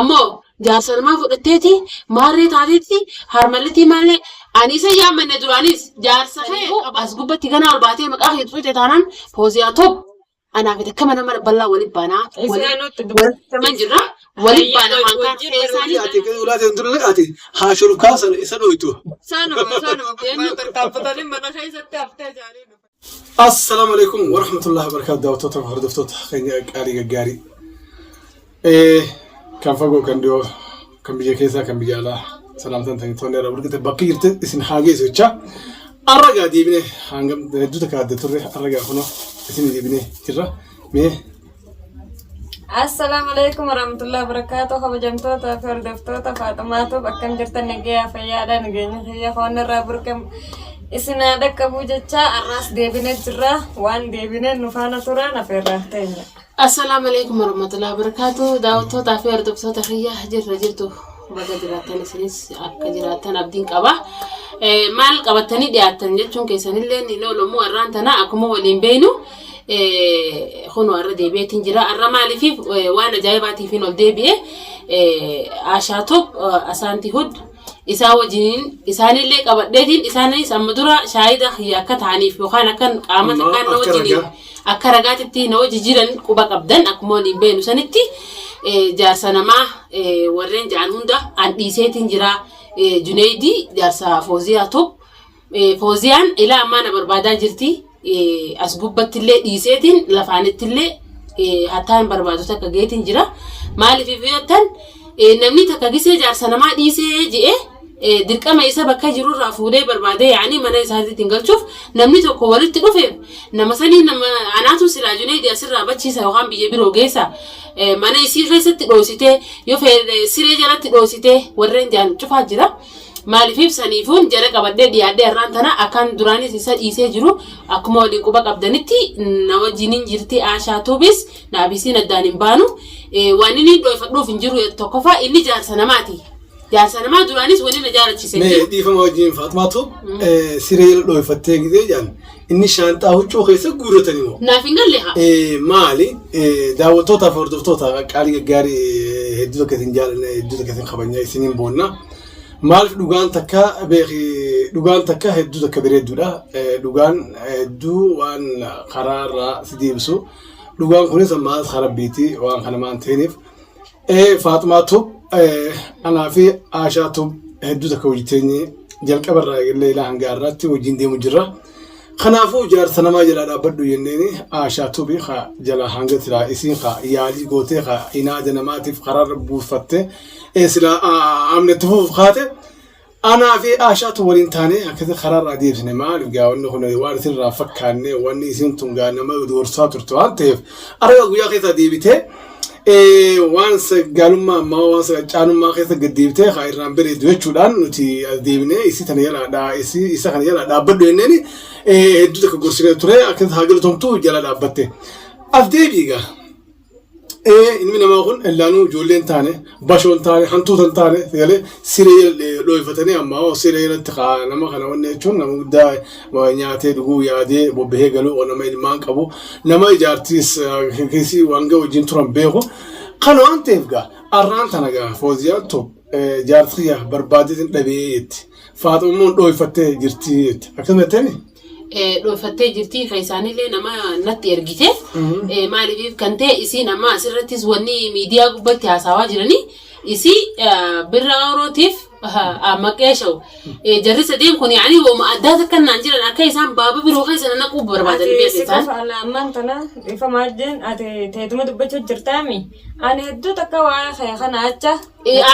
Ammoo jaarsa namaa fudhatteeti maarree taateetti harmallitti maallee ani isa yaammanne duraanis jaarsa kee as gubbatti ganaa ol baatee maqaa kee xuuxee taanaan Fooziyaa Tube anaa fi takka mana mana bal'aa walitti baanaa Isaanutti dubbata. walitti jirra walitti baana hankaan keessaanii Ati kan ulaa ta'e dura ati haa shurkaa sana isa dhoytu. Isaanuma gubbaa tarkaanfatanii mana keessatti haftee jaalii dhufe. Assalaamu alaikum warahmatullahi wabarakatuh daawwattoota fi hordoftoota keenya qaalii gaggaarii. Kan fagoo kan dhiyoo kan biyya keessaa kan biyya alaa salaamtaan tani toonni irraa burqite bakki jirte isin haa geessu jecha. Arra gaa deebine hangam hedduu takka adda turre arra gaa kunoo isin deebine jirra. Mee Assalaamu alaikum warahmatullahi wabarakatuh. Kabajamtoota fi hordoftoota Faaxumaa Tube akkam jirtan nagayaa fayyaadha nageenya kiyya foon irraa burqe isin haa dhaqqabuu jecha arraas deebinee jirra waan deebinee nu faana turaan afeerraa teenya. Assalaamu alaikum warahmatullahi wabarakatuh. Daawwattootaa fi hordoftoota kiyya jirra jirtu baga jiraattan isinis akka jiraattan abdiin qaba. Maal qabattanii dhiyaattan jechuun keessanillee ni oolomuu har'aan tana akkuma waliin beeynu kunoo har'a deebi'eetiin jira. Har'a maaliif waan ajaa'ibaatiifin ol deebi'e Ashaa Tube Asaanti Hud isaa wajjin isaanillee qabadheetiin isaanis amma dura shaahida kiyya akka ta'aniif yookaan akka qaama Amma takkaan na akka wajjiniin ragaa. akka ragaatitti na wajji jiran quba qabdan akkuma waliin beenu sanitti jaarsa namaa warreen ja'an hunda an dhiiseetiin jira Juneeydii jaarsa Fooziyaa Tube Fooziyaan ilaa ammaa na barbaadaa jirti as gubbattillee dhiiseetiin lafaanittillee hattaa hin barbaadu takka geetiin jira maaliif yoo jettan namni takka gisee jaarsa namaa dhiisee je'e dirqama isa bakka jirurraa fuudhee barbaadee yaa'anii mana isaatiitti hin galchuuf namni tokko walitti dhufeef nama sanii nama anaatu silaa Juneeydi asirraa bachiisa yookaan biyya biroo geessa mana isii keessatti dhoositee yoo fedhe siree jalatti dhoositee warreen jaan cufaa jira. Maaliif saniifuun jala qabadhee dhiyaadhee har'aan tana akkaan duraanis isa dhiisee jiru akkuma waliin quba qabdanitti na wajjiniin jirti Aashaa Tuubis naaf isiin addaan hin baanu. Waan inni dhoofadhuuf hin jiru tokkoffaa inni jaarsa namaati. Jaarsa namaa duraanis wanni na jaalachise hin Mee jiru. dhiifama wajjin Faaxumaatu siree jala dhooyfattee gizee jedhan inni shaanxaa huccuu keessa guurratani moo? Naaf hin galle haa. Maali daawwattootaaf hordoftoota qaqqaalii gaggaarii hedduu takka isin jaalanna hedduu takka isin kabajna isiniin boonna. Maaliif dhugaan takka beeki dhugaan takka hedduu takka bareedduudha. Dhugaan hedduu waan karaarraa si deebisu. Dhugaan kunis ammaas karabbiiti waan kana maan ta'iniif. Faaxumaa Tube anaa fi Aashaa Tube hedduu takka hojii teenye jalqaba irraa eegallee ilaa hanga har'aatti wajjin deemu jirra. Kanaafuu jaarsa namaa jalaa dhaabbadhu jenneeni Aashaa Tube ka jalaa hanga silaa isiin ka yaalii gootee ka inaada namaatiif karaarra buufatte silaa amnatti fufuuf kaate Anaa fi Aashaatu waliin taanee akkasitti karaa irraa deebisne maaliif gaa wanni kun waan isin irraa fakkaanne wanni isin tun gaa nama doorsaa turte waan ta'eef arga guyyaa keessaa deebitee waan gaalummaa ammaa waan caanummaa keessa gad deebitee haa irraan bareedu jechuudhaan nuti as deebinee isii tana jalaa dhaa isii isa kana jalaa dhaabbadhu jenneen hedduu takka gorsinee ture akkasitti haa galatomtu jala dhaabbatte. As deebi'i gaa. Ilmi namaa kun illaanuu ijoollee hin taane, bashoo hin taane, hantuuta hin taane, sagalee siree dhooyfatanii amma hoo siree irratti kaa nama kana wanni jechuun nama guddaa nyaatee dhuguu yaadee bobbahee galuu nama ilmaan qabu nama ijaartiis keessi waan ga'u wajjin turan beeku. Kana waan ta'eef gaa arraan tana gaa Fooziyaan tun jaarti kiyya barbaadeetiin dhabee jetti. Faaxummoon dhooyfattee jirti jetti. Akkasuma jetteemi? Dhoofattee jirti kan isaanillee nama natti ergite. Maaliif kan ta'e isiin amma asirrattis wanni miidiyaa gubbatti haasawaa jiranii isii birra orootiif maqee shawu. Jarri sadeen kun yaani wooma addaa takka naan jiran akka isaan baaba biroo keessa na naquu barbaadan Ati beeku si isaan. qofa ala ammaan tana dhiifama wajjin ati teetuma dubbachuu jirtaami. Ani hedduu takka waa'ee kee kana acha.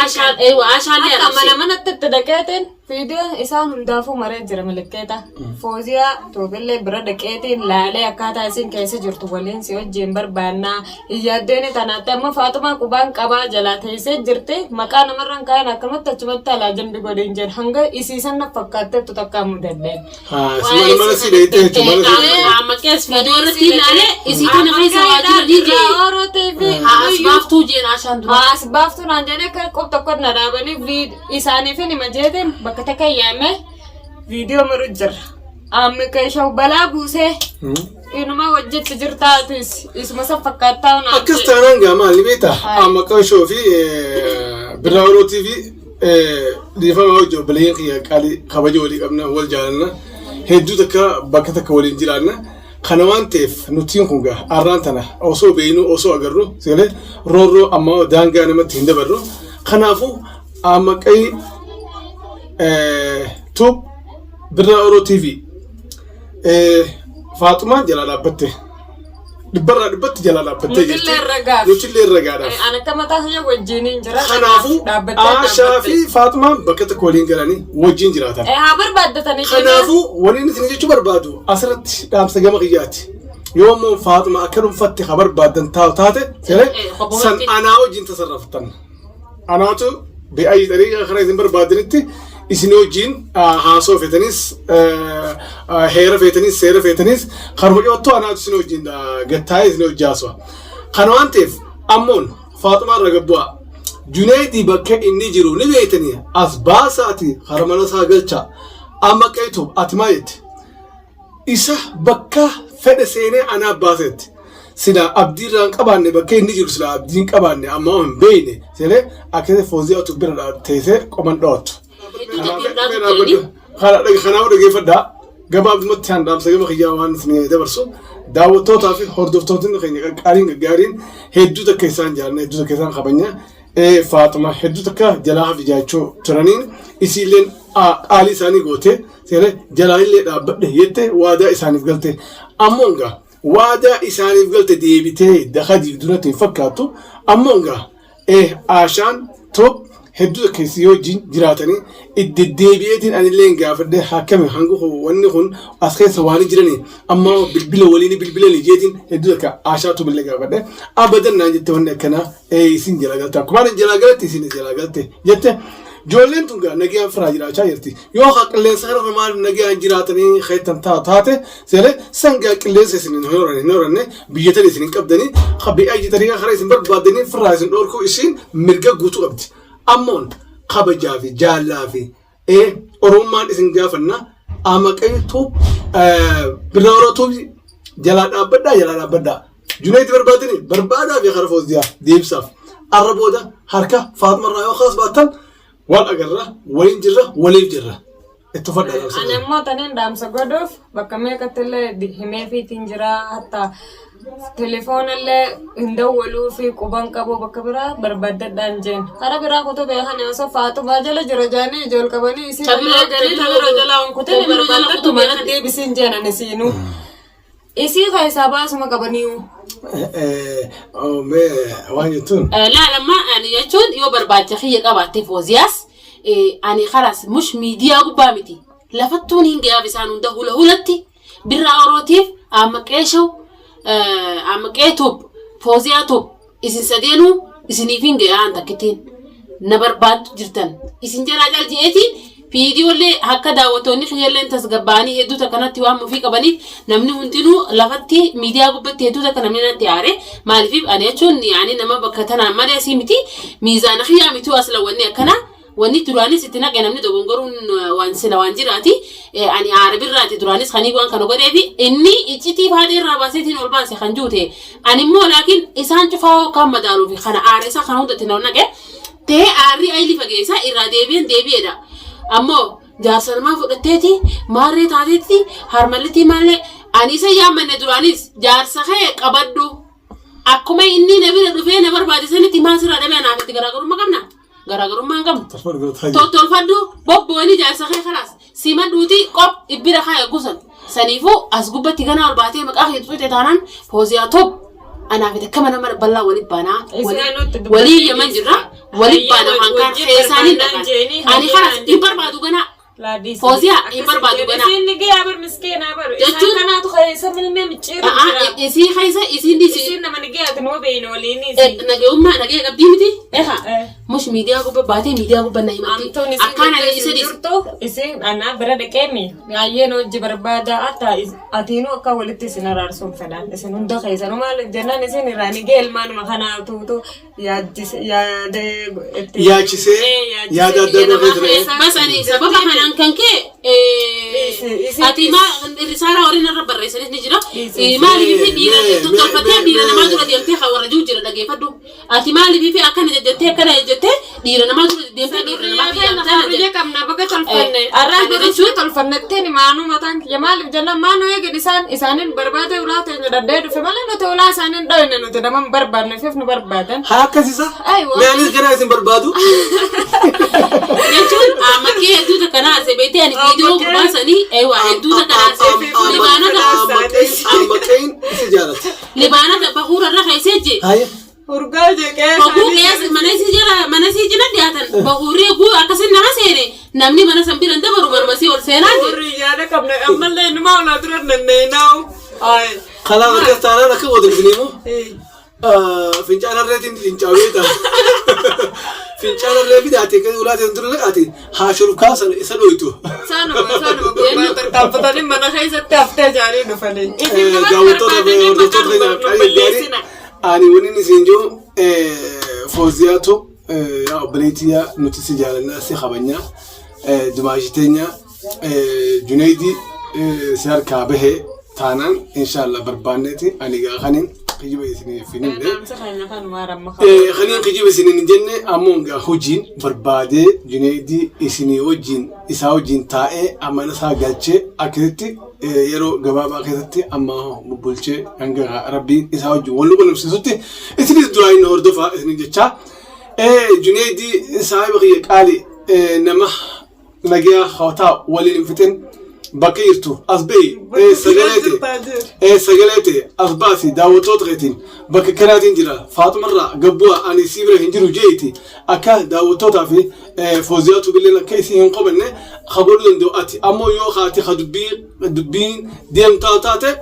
Aashaallee Akka mana arrabse. manatti itti dhaqeetiin Viidiyoo isaan hundaafuu maree jira milikeeta. Fooziyaa Tuubillee bira dhaqeetiin laalee akkaataa isin keessa jirtu waliin si wajjin barbaannaa. Iyyaaddeeni tanaatti amma Faaxumaa qubaan qabaa jalaa teessee jirti. Maqaa namarraan kaa'an akkamatti achumatti alaa jambi godhin jedhu hanga isiisan na fakkaattettu takkaa mudadheen. Haa, si mana mana si dheeyte jechuudha. Mana si dheeyte. Maqees viidiyoo irratti ilaalee isii tana keessa waa jiranii jee. Orotee fi Haa as baaftuu jeen Aashaan dura. As baaftuu naan jedhee akka qof tokko na dhaabanii isaaniifin hima jeetiin bakka takka yaamee viidiyoo maru jira. Amma keeshaw balaa buusee inuma hojjetti jirtaatis isuma san fakkaattaa naan Akkas jedhe. taanaan gaa maal ni beektaa? Amma qashoo fi Birraa Oromoo TV dhiifama hojii obboleeyyan kiyya qaalii kabaja walii qabna, wal jaalanna, hedduu takka bakka takka waliin jiraanna. Kana waan ta'eef nutiin kun gaa arraan tana osoo beeynu, osoo agarru, sagalee roorroo amma daangaa namatti hin dabarru. Kanaafuu amma qayi tuub Birraa Oromoo TV Faaxumaan jalaa dhaabbatte. Dhibbarraa dhibbatti jalaa dhaabbattee jirti. Nutillee ragaaf. Nutillee ragaadhaaf. An akka mataa kiyya wajjiniin jira. Kanaafuu Dhaabbattee Aashaa fi dhaabbatte. Faaxumaan bakka tokko waliin galanii wajjin jiraatan. Haa barbaaddatanii. Kanaafuu waliin isin jechuu barbaadu asirratti dhaamsa gama kiyyaati. Yoo immoo Faaxuma akka dhuunfatti ha barbaaddan taa'u taate seeree Kophumatti. san anaa wajjin tasarraftan. Anaatu bi'ayyi xariiqa karaa isin barbaadanitti isin wajjin haasoo feetanis, heera feetanis, seera feetanis, karuma dhiyoottuu anaatu isin wajjin gattaa'ee isin wajjin haasawa. Kana waan ta'eef ammoon Faaxumaa irra gabbu'aa. Junaydii bakka inni jiru ni beektanii as baasaati kara mana isaa galchaa. Amma qeetu ati maa jette? Isa bakka fedhe seenee anaa baasetti. Silaa abdii irraa hin qabaanne, bakka inni jiru silaa abdii hin qabaanne, ammaa hin beekne seenee akkasii Fooziyaatu bira teessee qoman dhoottu. Hedduu takka irraa jiranii. Kanaafuu dhaggeeffadhaa. Gabaabumatti han dhaamsa gama kiyyaa waan isin dabarsu, daawwattootaa fi hordoftootni keenya qaqqaaliin gaggaariin hedduu takka isaan jaallanna, hedduu takka isaan kabajna. Faaxuma hedduu takka jalaa hafi jaachuu turaniin isiilleen qaalii isaanii goote seere jalaa illee dhaabbadhe jette waadaa isaaniif galte. Ammoo egaa waadaa isaaniif galte deebitee daka diigdunatti hin fakkaattu. Ammoo egaa Aashaan top hedduu takka isii wajjin jiraatanii itti deddeebi'eetiin anillee gaafadhe, akkami hangi kun wanni kun as keessa waan jiranii amma bilbila waliin bilbilanii jeetiin hedduu takka Aashaatu billee gaafadhe. Abadan naan jette, wanni akkanaa isin jalaa galte, akkuma ani jalaa galatti isin jalaa galte jette. Ijoolleen tun gaa nagayaan firaa jiraachaa jirti. Yoo haa qilleensa kanarra maal nagayaan jiraatanii keettan taate seere sangaa qilleensa isin hin horanne, hin horanne biyya tan isin hin qabdanii bi'aa jitanii karaa isin barbaaddanii firaa isin dhorkuu isin mirga guutuu qabdi. Ammoon kabajaa fi jaallaa fi Oromummaan isin gaafanna, amaqaytu Birraa Orootuu jalaa dhaabbadhaa, jalaa dhaabbadhaa. Junayti barbaadanii barbaadaa fi kara Fooziyaa deebisaaf. Arra booda harka Faaxumarraa yoo kaas baattan wal agarra, waliin jirra, waliif jirra. Itti uffadhaa dhaamsa. Ani ammoo taniin dhaamsa godhuuf bakka meeqatti illee himeefiitiin jira, hatta telefoonallee hin dawwaluu fi quban qabu, bakka biraa barbaaddadhaan jeen. Karaa biraa kutuu beekan osoo Faaxumaa jala jira jaanii ijool qabanii isii eeganii tabiroo jalaa hin kutin, Tabiroo jala barbaaddadhu kutuu mana beekan. deebisiin jeen ani siinuu. Isii keessaa baasuma qabaniiyu. Mee waan jettuun. Laalamma, ani jechuun yoo barbaacha kiyya qabaatte Fooziyaas ani kalaas mush miidiyaa gubbaa miti. Lafattuun hin gayaaf isaan hunda hula hulatti Birraa Orootiif Aammaqee Show, Aammaqee Tube, Fooziyaa Tube, isin sadeenuu isiniif hin gayaan takkittiin na barbaaddu jirtan. Isin jalaa cal je'eetiin viidiyoolee akka daawwattoonni kiyyalleen tasgabbaa'anii hedduu takka natti waan mufii qabaniif namni hundinuu lafatti miidiyaa gubbatti hedduu takka namni natti aare. Maaliif ani jechuun yaani nama bakka tanaan malee asii miti, miizaana kiyyaa mituu asla wanni akkanaa wanni duraanis itti naqe namni dogongoruun waan sila waan jiraati. Ani aara birraati duraanis kanii waan kana godheefi inni iccitii faatee irraa baaseetiin ol baase kan juute. Ani immoo laakiin isaan cufaa kan madaaluufi kana aara isaa kana hunda itti naqe ta'ee aarri ayili fageessa irraa deebi'een deebi'eedha. Ammoo jaarsa namaa fudhatteeti maarree taateetti harmallitti maallee ani isa yaammanne duraanis jaarsa kee qabadhu. Akkuma inni na bira dhufee na barbaade sanitti maal sirraa dhabee anaaf itti garaagarummaa qabna? Garaagarummaa hin qabnu. Tottolfadhu, bobbooni jaarsa kee kalaas simadhuuti qop ibbira kaa eeggusan. Saniifuu as gubbatti ganaa ol baatee maqaa kee xuxxe taanaan Fooziyaa top anaaf itti akkama nama bal'aa walitti baanaa. Isaanutti Walii yaman jirra, walitti baana hankaan wajjin keessaanii barbaannaan dhaqan. jeeni, Ani hayyee kanas hin barbaadu ganaa. Laadii. Fooziyaa, hin barbaadu ganaa. Isiin ni gayaa bar, miskiinaa bar. Isaan kanaatu keessa milmee micciiru jira. Isii keessa isiin dhiisi. Isiin nama ni gayaati noo beeyna waliin isii. Nagayummaa nagaya qabdii miti. Eha. Mush miidiyaa gubba baatee miidiyaa gubba na himatti. Amtuun isiin Akkaan ani jettee isa isin dhiise. jirtu isiin anaa bira dhaqeemi baay'een hojii barbaada, hatta atiinuu akka walitti isin araarsuun fedhaan isin hunda keessanuu maal jennaan isin irraa ni ga'e ilmaanuma kanaa tuutu yaaddise yaadee itti Yaachisee, yaada adda biyya addaa namaa keessa keessa Bas ani sababa kanaan kan ka'e Ati maa risaalaa warreen irra barreessanis ni jira. Maaliif dhiira tolfattee dhiira namaa dura deemtee kan warra jiru jira dhageeffadhu. Ati maaliif akkana jajjattee akkana jajjattee dhiira namaa dura deemtee dhiira namaa biyya Harriyya qabna baga tolfanne. Arraa jechuun tolfannetteen maanuu mataan kiyya maaliif jennaan maanuu eegin isaan isaaniin barbaade ulaa teenya dhaddee dhufe malee nuti ulaa isaaniin dhoyne nuti nama hin barbaadne fiif nu barbaadan. Haa akkasisa. Aywa. Mee anis ganaa isin barbaadu. Jechuun makkee hedduu takka na arse beektee ani viidiyoo gurbaa sanii eewa hedduu takka na arse libaanota Ammaqeen isa jaalata. Libaanota bahuura irra keessee je Haaya. Urgaa jeqee Baguu keessa mana isii jala mana isii jala dhiyaatan bahuurri guu akkasin nama seene namni mana san bira hin dabaru manuma isii ol seenaa je. Warri yaada qabna ammallee inuma olaa dura nanneenaa'u. Ay. Kalaaf akkas taanaan akka gootan isin himu. Fincaan harreetiin fincaawee ta'a. Fincaan harree fidaate kan ulaa ta'e dura ati haa shurkaa sana isa dhoytu. Saanuma saanuma gurbaa tarkaanfatanii mana keessatti haftee jaarii dhufanii. Isin nama Daawwattoota fi barbaadanii hordoftoota maqaa keenya nu qaalii gaarii balleessina. ani wanni inni isin jiru fooziyaatu yaa obboleettii yaa nuti si jaalannaa si kabajnaa dumaashii teenya Junaydii si harkaa bahee taanaan inshaallah barbaanneeti ani gaa kanin kijiba isiniif hin himne. Dhaamsa keenya kanuma ramma Kaniin kijiba isiniin hin jenne ammoo gaa hojiin barbaadee Junaydii isinii wajjin isaa wajjin taa'ee amana isaa galchee akkasitti yeroo gabaabaa keessatti amma bubbulchee hanga rabbiin isaa wajjin wal nu qunnamsiisutti isinis du'aa inni hordofaa isiniin jechaa. Junaydii saahiba kiyya qaali nama Nagiyaa hawataa waliin hin fixin bakka jirtu as ba'i sagalee ta'e sagalee ta'e as baasi daawwattoota keetiin bakka kanaatiin jira faaxumarraa gabbu'a ani sii bira hin jiru jeeti akka daawwattootaa fi fooziyaatu billeen akka isii hin qobanne ka godhuu danda'u ati ammoo yoo kaati ka dubbii dubbiin deemtaa taate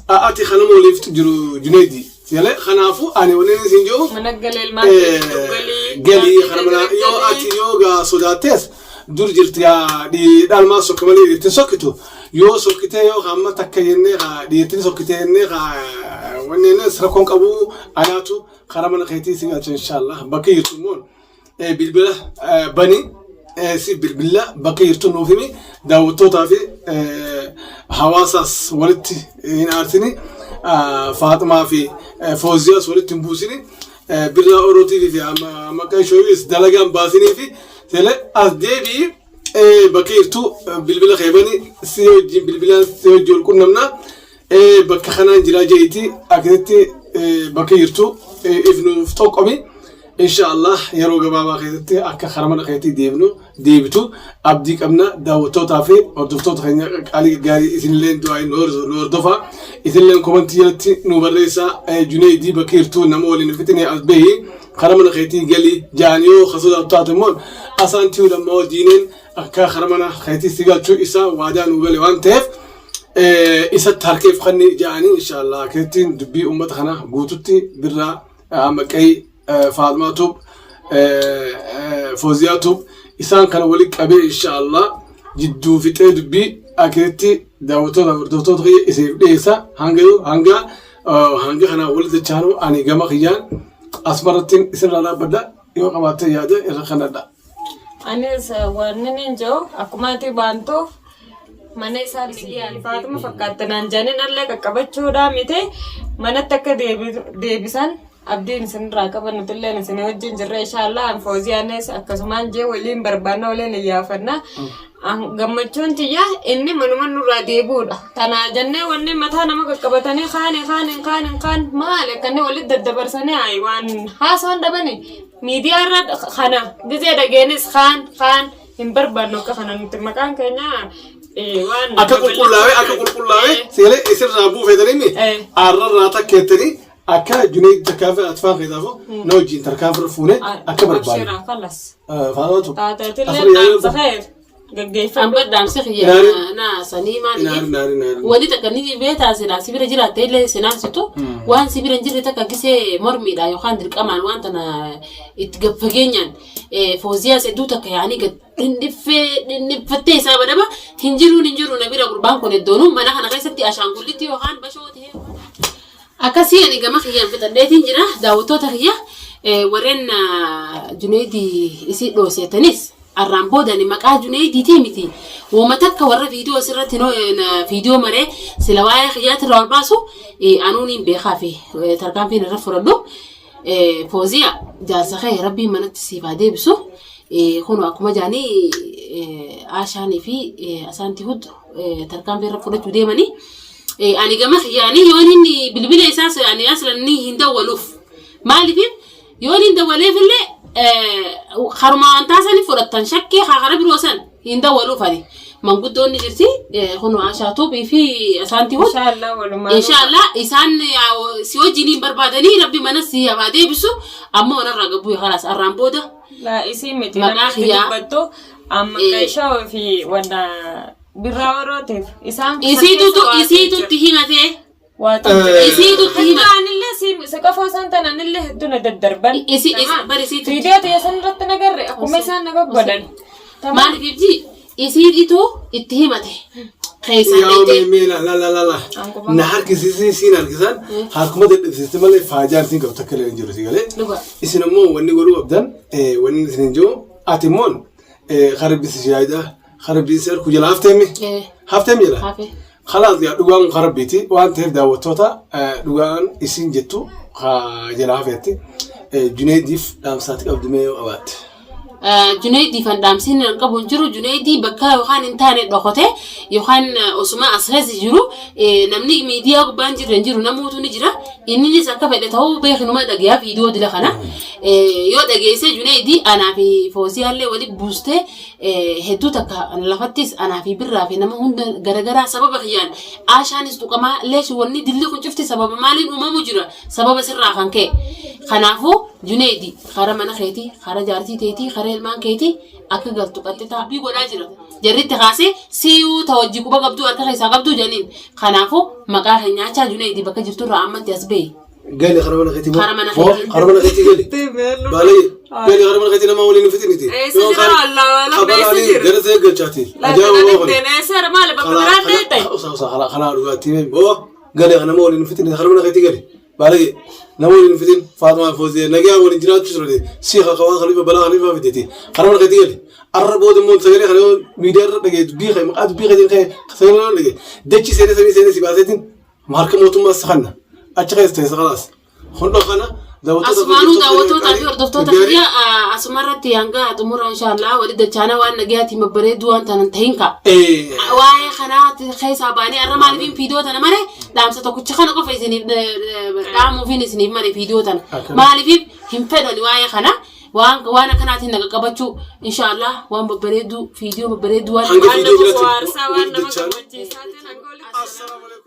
ati kanama waliin fixu jiru Junaydii. Sele kanaafuu ani waliin isin jiru Mana galee ilmaan keetti galii. galii kana mana yoo ati yoo gaa sodaattees dur jirti gaa dhalmaa sokka malee dhiirtiin sokkitu yoo sokkitee yoo amma takka jennee gaa dhiirtiin sokkitee jennee gaa wanni jennee rakkoon qabu anaatu karaa mana keetii si galcha inshaallah bakka jirtu immoo bilbila bani si bilbila bakka jirtu nuuf himi daawwattootaa fi hawaasaas walitti hin aarsini Faaxumaa fi Fooziyaas walitti hin buusini Birraa Oroo TV fi maqaa ishooyis dalagaan baasinii fi sele as deebii bakka jirtu bilbila kee bani si wajjin bilbilaan si wajjin wal qunnamna bakka kanaan jiraa jeeti akkasitti bakka jirtu if nuuf xoqqomi. Insha Allah yeroo gabaabaa keessatti akka karaa mana keetii deebinu deebitu abdii qabna daawwattootaa fi hordoftoota keenya qaalii gaarii isinillee du'aa nu hordofaa isinillee komantii jalatti nu barreessaa Juneeydii bakka jirtu nama waliin fixinee as bahi karaa mana keetii galii jaan yoo ka sodaatu taate immoo asaan tiyuu lammaa diineen akka karaa mana keetii si galchuu isaa waadaa nu gale waan ta'eef isatti harkeef kanni ja'anii insha Allah keessattiin dubbii uummata kana guututti birraa maqee Faaxumaa Tube Fooziyaa Tube isaan kana walitti qabee inshaallah jidduu fixee dubbii akkasitti daawwattoota hordoftoota kiyya isiniif dhiyeessa hanga hanga hanga kanaa walitti dachaanu ani gama kiyyaan asumarrattiin isinirraa dhaabbadha yoo qabaatte yaada irra kanadha. Anis wanni nin jiru akkuma ati baantuuf mana isaa Faatuma fakkaatte naan jedhanii nallee qaqqabachuudhaa miti manatti akka deebisan abdiin isinirraa qaban nutilleen isin wajjin jirra inshaallah an fooziyaanis akkasumaan jee waliin barbaanna waliin iyyaafanna gammachuun tiyya inni manuma nurraa deebi'uudha tanaa jennee wanni mataa nama qaqqabatanii kaani kaani kaani kaan maali akkanni walitti daddabarsanii ayi waan haasawaan dhabani miidiyaa irra kana gizee dhageenis kaan kaan hin barbaannu akka kana nuti maqaan keenya waan Akka qulqullaa'ee akka qulqullaa'ee seelee isirraa buufetanii aarrarraa takkeettanii akka Junayd tarkaanfii atfaa keessaafu na wajjin tarkaanfii fuune akka barbaadu. Abshiraa kalas. Faanatu. Taateetillee dhaamsa kee gaggeeffadhu. An baddaamsi kiyya Inaari. na sanii maali Inaari inaari inaari. Wani takka ni beetaa silaa si bira jiraatte illee sinaarsitu waan si bira hin jirre takka gisee mormiidha yookaan dirqamaan waan tana itti gad fageenyaan fooziyaas hedduu takka yaanii gad dhindhiffee dhindhiffattee isaa badaba hin jiruun hin jiru na bira gurbaan kun iddoonuu mana kana keessatti ashaangullitti yookaan bashoo ta'ee akkasii ani gama kiyyaan fixadheetiin jira daawwattoota kiyya warreen Juneedii isii dhooseetanis. Arraan booda ani maqaa Juneeydiitii miti. Woma takka warra viidiyoo asirratti viidiyoo maree sila waa'ee kiyyaatirraa ol baasu anuu niin beekaa fi tarkaanfiin irra fudhadhu. Fooziya jaarsa kee rabbiin manatti siif haa deebisu. Kun akkuma jaanii Aashaanii fi Asaantii Hud tarkaanfii irra fudhachuu deemanii. Ani gama kiyyaanii yoon inni bilbila isaas ani aslan ni hin dawwaluuf. Maaliif yoon hin dawwaleef illee karuma wantaa sani fudhattan shakkii kara biroo san hin dawwaluuf ani. Manguddoon ni jirti kun Aashaa Tuubii fi Asaantii Hud. Inshaallah walumaa. Inshaallah isaan si wajjin hin barbaadanii rabbi mana si haa deebisu ammoo onarraa gabbuu kalaas arraan booda. Laa isii miti Maqaa namni kiyyaa. dubbattu amma keeshaa fi wanna birraa warootiif isaan Isiitutu isiitutti himatee waatu isiitutti himate. Anillee si si qofa osoo hin taane anillee hedduu na daddarban. Isi isi bari isiitutti. Viidiyoo ta'e san irratti na garre akkuma isaan na goggodan. Maaliif ibsi isiitu itti himate. Keessaan Yaa dhaqxee. mee mee la la la la na harkisiisii siin harkisan harkuma dadhabsiiste malee faajaan siin qabdu takka illee hin jiru si galee. Dhugaa. Isin immoo wanni godhuu qabdan wanni isin hin jiru ati immoo karabbi si yaada karabbi si harku jala hafteemi hafteemi jala. Hafe. Khalaas yaa dhugaan karabbiiti waan ta'eef daawwattoota dhugaan isin jettu jala hafeetti Juneediif dhaamsaatti qabdu mee yoo qabaatte. Juneedii kan dhaamsiin hin qabu hin jiru. Juneedii bakka yookaan hin taane dhokote yookaan osuma as keessa jiru namni miidiyaa gubbaa hin jirre hin jiru namuutu ni jira. Inninis akka fedhe ta'uu beekinuma dhagayaa viidiyoo dila kana. Yoo dhageesse Juneedii anaa fi Fooziyaallee walitti buustee hedduu takka lafattis anaa fi birraa fi nama hunda garagaraa sababa kiyyaan Aashaanis tuqamaa leeshi wanni dilli kun cufti sababa maaliin uumamu jira sababa sirraa kan ka'e. Kanaafuu Juneedi kara mana keetii kara jaartii teetii kara ilmaan keetii akka galtu qaxxitaa dubbii godhaa jira. Jarritti kaasee siiyuu ta wajji quba qabduu harka keessaa qabduu jedhaniin. Kanaafuu maqaa keenya nyaachaa Juneedi bakka jirturraa ammatti as bahi. Gali kara mana keetii. Kara mana keetii. Kara mana keetii gali. Baalee gali kara mana keetii nama waliin hin fixiniti. Eessa jira wallah wallah eessa jira? Gara ta'e galchaati. Ajaa'iba waa kana. Eessa maali bakka biraan deete? Usa usa kara kara dhugaatii boo gali nama waliin hin fixiniti kara mana keetii gali. Baalee nama waliin hin fixin Faatuma Fooziyaa nagaa waliin jiraachuu turte si qawaa khalifa balaa khalifa fidete kara mana keetii gali. Arra booda immoo sagalee kana yoo miidiyaa irra dhagee dubbii kee maqaa dubbii keetiin kee sagalee irra dhagee dachi seenee samii seenee si baaseetiin harka mootummaa si kanna achi keessa teessa kalaas. Hundoo kana daawwattoota Asumaanuu daawwattootaa fi hordoftoota kiyya asuma irratti hanga xumura inshaallah walitti dachaana waan nagayaatiin babbareedduu waan tanan tahin ka. Waa'ee kanaa keessaa baanee arra maaliif viidiyoo tana mare dhaamsa tokkicha kana qofa isiniif dhaamuufiin isiniif mare viidiyoo tana. Maaliif hin fedhani waa'ee kana waan waan akkanaatiin naqa qabachuu inshaallah waan babbareedduu viidiyoo babbareedduu waan Hanga Waan viidiyoo nama jiraatti bohaarsaa waan walitti nama dachaana. gammachiisaa ta'e hanga walitti. Assalaamu alaikum.